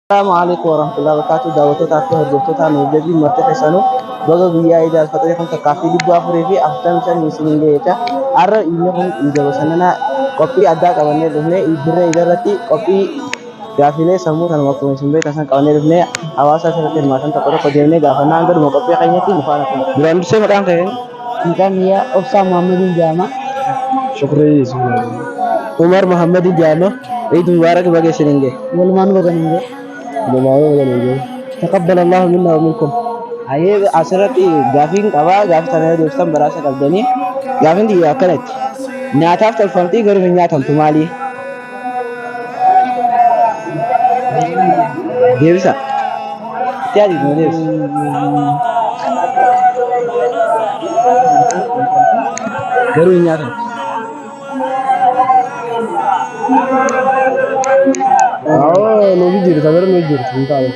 Assalaamu alaikum warahmatullahi wabarakatuh. Daawwattootaa fi hordoftoota nuuf jedhi marti keessanuu baga guyyaa Iid Alfaxirii 1445 isiniin ga'e jecha. Har'a inni kun Iida bashannanaa qophii addaa qabannee dhufne dirree Iida irratti qophii gaafiilee sammuu tanuma akkuma isin beektan san qabannee dhufne hawaasa asirratti hirmaatan tokko tokko deemnee gaafannaa hanga dhuma qophii keenyatti nu faana tura. Duraan dursee maqaan kee? Maqaan kiyya Obsaa Muhammadiin jedhama. Shukrii Yusuf. Umar Muhammadiin jedhama. Iid Mubaarak, baga isiniin ga'e. Walumaan baga nuun ga'e. Walumaan baga nuun ga'e. Taqabbal Allahu minna wa minkum. Hayyee, asirratti gaafiin qabaa, gaafii tana yoo deebistan badhaasa qabdanii. Gaafiin tiyya akkanatti. Nyaataaf tolfamtii garuu hin nyaatamtu maali? Deebisa. Itti yaadi, nu deebisi. Garuu hin nyaatamtu. Awoo, nu jijjiirta, tabira nu jijjiirtu hin taane.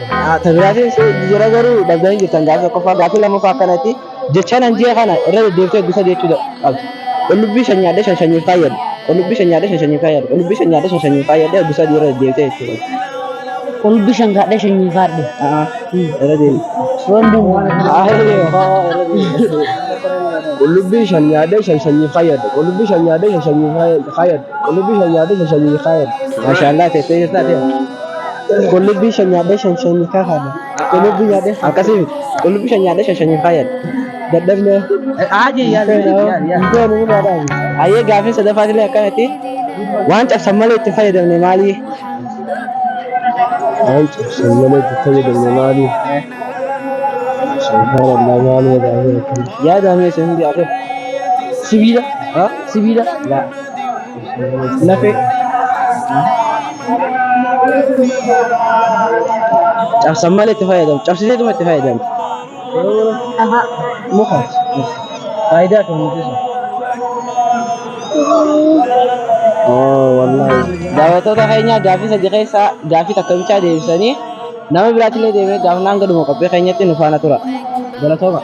Tabiraatiin jira garuu dhabdanii jirtan gaafii tokkoffaa. Gaafii lammaffaa akkanatti: jecha nan ji'a kana irra deddeebitee gosa jechuu qabdu. Qullubbii shan nyaadhee shan shanyiif kaayyadhe. Qullubbii shan nyaadhee shan shanyiif kaayyadhe. Qullubbii shan nyaadhee shan shanyiif kaayyadhe gosa irra deddeebitee jechuu qabdu. Qullubbii shan kaadhee shanyii faadhe. Irra deebi. Irra deebi. Irra deebi. Qullubbii shan nyaadhee shan sanyiif fayyadhe. Qullubbii shan nyaadhee shan sanyiif fayyadhe. Qullubbii shan nyaadhee shan sanyiif fayyadhe. Maashaallah, teessee jirtaa ta'e. Qullubbii shan nyaadhee shan sanyiif fayyadhe. Qullubbii nyaadhee. Akkasii miti. Qullubbii shan nyaadhee shan sanyiif fayyadhe. Dadhabnee. Aaji, yaali yaali yaali. Hin feenu nurraa. Hayyee, gaafiin sadaffaatilee akkanatti: waan cabsan malee itti fayyadamne maali? Waan cabsan malee itti fayyadamne maali? Subhaanallah, maali gaafii akkana? Yaada mee isin hundi ate. Sibiila. Ha? Sibiila. La. Lafee. Cabsan malee itti fayyadamu. Cabsiteetuma itti fayyadamte. Dhagaa. Muka. Faayidaa kennitu sun. Oh, wallahi. Daawwattoota keenya, gaafii sadi keessaa gaafii takka bichaa deebisanii nama biraatillee deemee gaafnaan gaduma qophii keenyatti nu faana tura. Galatooma.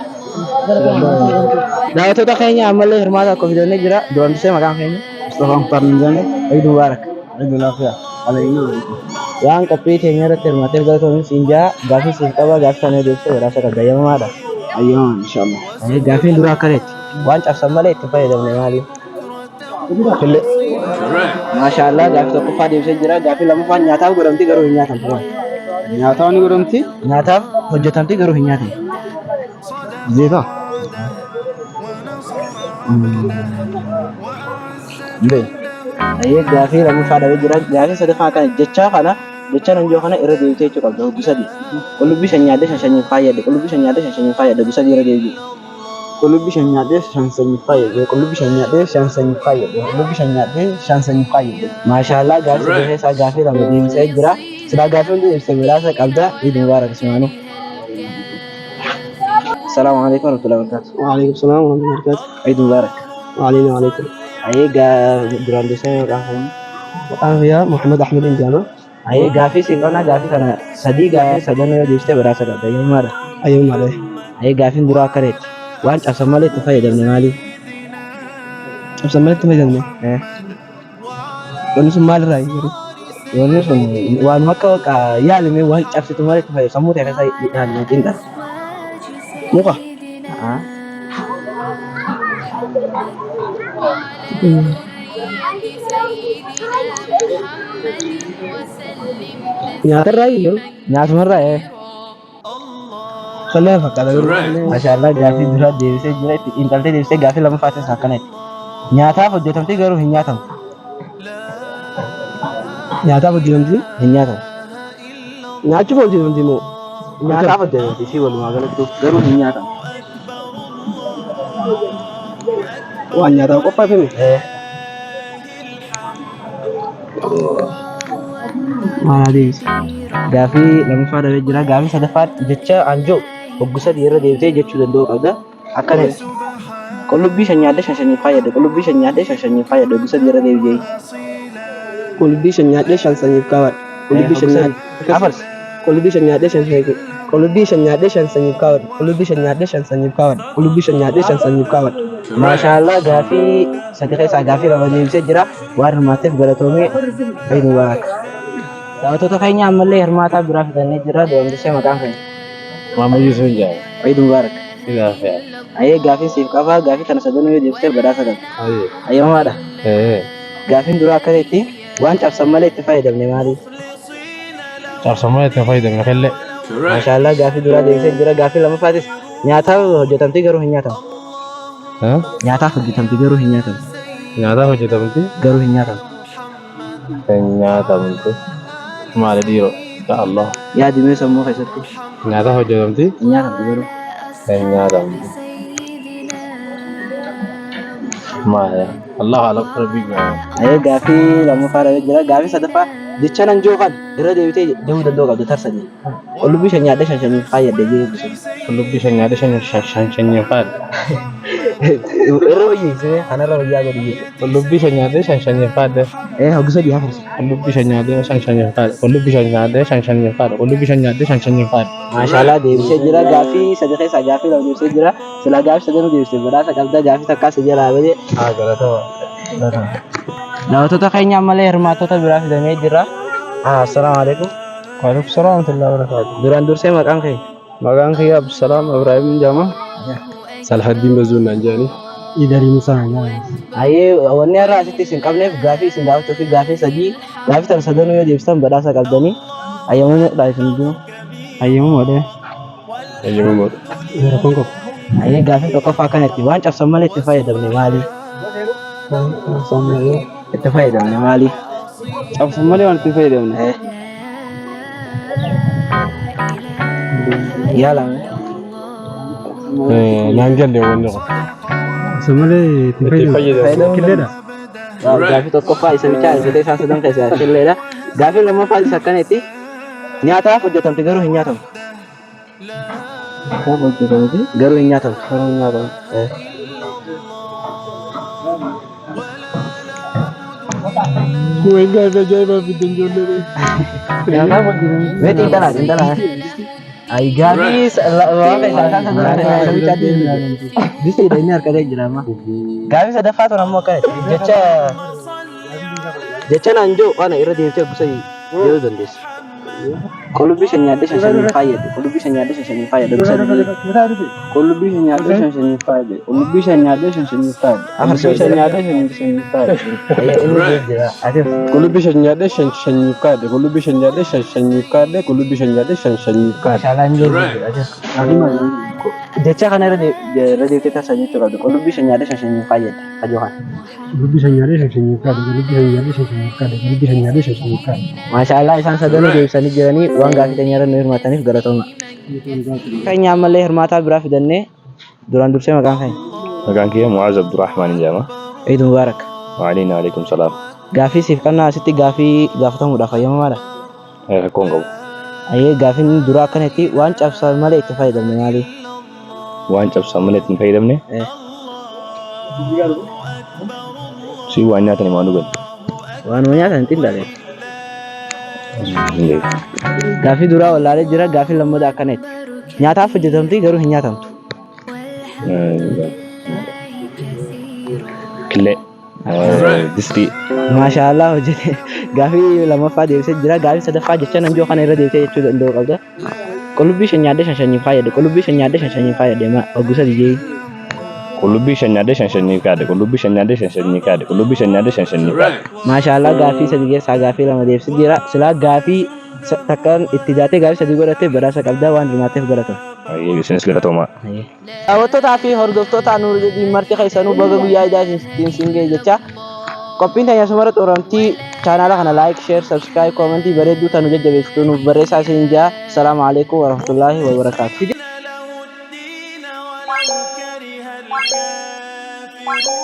Daawwattoota keenya, ammallee hirmaata akka fidannee jira. Duraan dursee maqaan keenya? Mustafa Mukhtar Ninjane. Eid Mubaarak. Eid Alaafiyaa. Alayna. Waan qophii teenya irratti hirmaateef galatoomi siin jaa. Gaafii siif qaba, gaafii sana deebisee badhaasa qabda. Ayyamamaadha. Ayyaman, inshallah. Gaafiin duraa akkanatti: waan cabsan malee itti fayyadamne maali? Killee. Maashaallah, gaafii tokkoffaa deebisee jira. Gaafii lammaffaan nyaataaf godhamti garuu hin nyaatamtu maali? Nyaataa ni godhamti. Nyaataaf hojjetamti garuu hin nyaatamtu. Zeeta. Mbee. Ayyee, gaafii lammaffaa dhabee jira. Gaafii sadaffaa kana, jecha kana, jecha nanjoo kana irra deebitee jechuu qabda hoggu sadi. Qullubbii shan nyaadhee shan shanyiif kaayyadhe. Qullubbii shan nyaadhee shan shanyiif kaayyadhe hoggu sadi irra deebi'u. Qullubbii shan nyaadhee shan sanyiif fayyadhe. Qullubbii shan nyaadhee shan sanyiif fayyadhe. Qullubbii shan nyaadhee shan sanyiif fayyadhe. Maashaallah, gaafii sadii keessaa gaafii lama deebisee jira. Silaa gaafii hundi deebisee badhaasa qabda. Iid Mubaarak ismaanuu. Assalaamu alaikum warahmatullahi wabarakatuh. Waalaikum salaam warahmatullahi wabarakatuh. Iid Mubaarak. Waalaikum alaikum. Ayyee, duraan dursee maqaan keenya? Maqaan kiyyaa Muhammad Ahmed Injaama. Ayyee, gaafii siin qabna, gaafii kana sadii, gaafii sadan yoo deebistee badhaasa qabda. Ayyamamaadha. Ayyamaadha. Ayyee, gaafiin duraa akkaneetti: waan cabsan malee itti fayyadamne maali? Cabsan malee itti fayyadamne. Wanni sun maalirraa garuu? Wanni sun waanuma akka bakka yaalime, waan cabsitu malee itti fayyadamu, sammuu ta'e keessa yaalime xiinxala. Muka. Nyaatarraa garuu? Nyaatumarraa, ee. Qallee fakkaata garuu. Maashaallah, gaafii duraa deebisee jira, itti xiinxaltee deebisee. Gaafii lammaffaatis akkanatti: nyaataaf hojjetamti garuu hin nyaatamtu. Nyaataaf hojjetamti. Hin nyaatamtu. Nyaachuuf hojjetamti moo? Nyaataaf hojjetamti si walumaa galatti garuu hin nyaatamtu. Waan nyaataaf qophaa'e. Ee. Maal deebisa? Gaafii lammaffaa dhabee jira. Gaafii sadaffaan jecha anjoo hoggu sadii irra deebitee jechuu danda'uu qabda. Akkanatti: qullubbii shan nyaadhee shan shanyiif fayyadhe. Qullubbii shan nyaadhee shan shanyiif fayyadhe hoggu sadii irra deebi'ee. Qullubbii shan nyaadhee shan sanyiif kaawwadhe. Qullubbii shan nyaadhee. Afars. Qullubbii shan nyaadhee shan sanyiif, qullubbii shan nyaadhee shan sanyiif kaawwadhe. Qullubbii shan nyaadhee shan sanyiif kaawwadhe. Qullubbii shan nyaadhee shan sanyiif kaawwadhe. Maashaallah, gaafii sadi keessaa gaafii lama deebisee jira. Waan hirmaatteef galatoomee. Eid Mubaarak. Daawwattoota keenya ammallee hirmaataa biraa fidannee jirra. Duraan dursee maqaan keenya. Muhammad Yusuf jedhama. Eid Mubarak. Sidaaf yaa. Ayyee gaafiin siif qaba. Gaafii tana sadanuu yoo deebistee badhaasa qabda. Ayyee. Ayyamamaadha. Ee. Gaafiin duraa akka ta'etti waan cabsan malee itti fayyadamne maali? Cabsan malee itti fayyadamne kellee. Maashaallah gaafii duraa deebisee jira. Gaafii lammaffaatis nyaataaf hojjetamti garuu hin nyaatamu. Nyaataaf hojjetamti garuu hin nyaatamu. Nyaataaf hojjetamti. Garuu hin nyaatamu. Hin nyaatamtu. Maali dhiiroo? Ya Allah. Yaadi mee sammuu keessatti Nyaataaf hojjetamti. hin nyaatamtu garuu. Hin nyaatamtu. Maali? Allah alam rabbii ga'a. Ayyee gaafii lammaffaa irra jira. Gaafii sadaffaa jecha nan joo kan irra deebitee deemuu danda'u qabda tarsadii. Qullubbii shan nyaadhee shan shaniif faayyadde jee. Qullubbii shan nyaadhee shan shan shan shaniif faayadde. Irra wayyeessee kanarra wayyaa godhi jee. Qullubbii shan nyaadhee shan shaniif faayadde. Ee hoggu sadii hafarsa. Qullubbii shan nyaadhee shan shaniif faayadde. Qullubbii shan nyaadhee shan shaniif faayadde. Qullubbii shan nyaadhee shan shaniif faayadde. Maashaallah deebisee jira. Gaafii sadi keessaa gaafii lama deebisee jira. Silaa gaafii sadanuu deebisee badhaasa qabda. Gaafii takkaa si jalaa bade. Haa galatama. Daawwattoota keenya ammallee hirmaattota biraa fidamee jira. Assalaamu alaikum. Waalaikum salaam warahmatullahi wabarakatuh. Duraan dursee maqaan kee? Maqaan kiyya Abdusalaam Ibrahim jedhama. Salhaddiin Bazuun naan jedhani. Idarii Musaa naan. Ayyee wanni har'a asitti isin qabneef gaafii isin gaafachuu fi gaafii sadii gaafii tan sadanuu yoo deebistan badhaasa qabdanii ayyamumadha isin jiru. Ayyamumadha. Ayyamumadha. Rakkoon qabu. Ayyee gaafiin tokkoffaa akkanatti waan cabsan malee itti fayyadamne maali? Cabsan malee. Itti fayyadamne maali? Cabsan malee waan itti fayyadamne. Yaala. Naan galle wanni kun. Cabsan malee itti fayyadamne. Killeedha. Gaafii tokkoffaa isa bichaa argatee isaan sadan keessaa killeedha. Gaafii lammaffaa isa akkanatti nyaataaf hojjetamte garuu hin nyaatamtu. Nyaataaf hojjetamte Garuu hin nyaatamtu. garuu hin nyaatamtu. Waan gaarii ajaa'ibaa fiddan ijoollee. Nyaataaf hojjetamte. Mee xiinxalaa xiinxalaa. Ay gaafii waan keessaa isaan sadan keessaa isa bichaa deebisee. Distiidha inni harkatee jira amma. Gaafii sadaffaa tun ammoo akkanatti jecha jecha naan jiru kana irra deebitee gosa jedhuu dandeessa. Qullubbii shan nyaadhee shan shaniin fayyade. Qullubbii shan nyaadhee shan shaniin fayyade. Gosa sadii. Qullubbii shan nyaadhee shan shaniin fayyade. Qullubbii shan nyaadhee shan shaniin fayyade. Qullubbii shan nyaadhee shan shaniin fayyade. Inni jira. Ati Qullubbii shan nyaadhee shan shaniif kaadhe. Qullubbii shan nyaadhee shan shaniif kaadhe. Qullubbii shan nyaadhee shan shaniif kaadhe. Maashaallah inni jira. Ati jecha kana irra deebitee taasisaa jechuu qabdu. Qullubbii shan nyaadhee shan shaniin fayyade. Kajoo kana. Qullubbii shan nyaadhee shan shaniif kaadhe. Qullubbii shan nyaadhee shan shaniif kaadhe. Qullubbii shan nyaadhee shan shaniif kaadhe. Maashaallah isaan sadanuu deebisanii jiranii waan gaafii teenya irra nu hirmaataniif galatooma. Keenya ammallee hirmaataa biraa fidannee duraan dursee maqaan keenya. Maqaan kiyya Mu'aaz Abdurrahmaan jedhama. Eid Mubarak. Wa'aleena alaikum salaam. Gaafii siif qabnaa asitti gaafii gaafatamuudhaaf hayyamamaadha. Rakkoo hin qabu. Ayyee gaafiin duraa akkanatti waan cabsan malee itti fayyadamne maali? Waan cabsan malee itti hin fayyadamne. Si waan nyaatani waan dhugan. Waanuma nyaatan xiinxalee. Hin beeku. Gaafii duraa wallaalee jira gaafii lammataa akkanatti. Nyaataaf hojjetamti garuu hin nyaatamtu. Killee. Distii. Maashaallah hojjete gaafii lammaffaa deebisee jira gaafii sadaffaa jecha nan joo kana irra deebisee jechuu danda'u qabda. Qullubbii shan nyaadhee shan shaniif fayyade. Qullubbii shan nyaadhee shan shaniif fayyade hoggu sadi jee. Qullubbii shan nyaadhee shan shaniif kaadhe. Qullubbii shan nyaadhee shan shaniif kaadhe. Qullubbii shan nyaadhee shan shaniif kaadhe. Maashaallah gaafii sadi keessaa gaafii lama deebisee jira. Silaa gaafii takkaan itti jaatee gaafii sadii godhattee badhaasa qabdaa waan hirmaatteef galatoomi. Isinis galatoomaa. Daawwattootaa fi hordoftoota Nuur Jedhiin marti keessanuu baga guyyaa idaa ittiin siin ga'e jecha qophiin teenya sumara xumuramtii chaanaala kana like, share, subscribe, koomentii bareedduu tanu jajjabeessituu nuuf barreessaa isin jaa. Salaamu alaikum warahmatullaahi wabarakaatu. له الدين ولو كره الكافرون.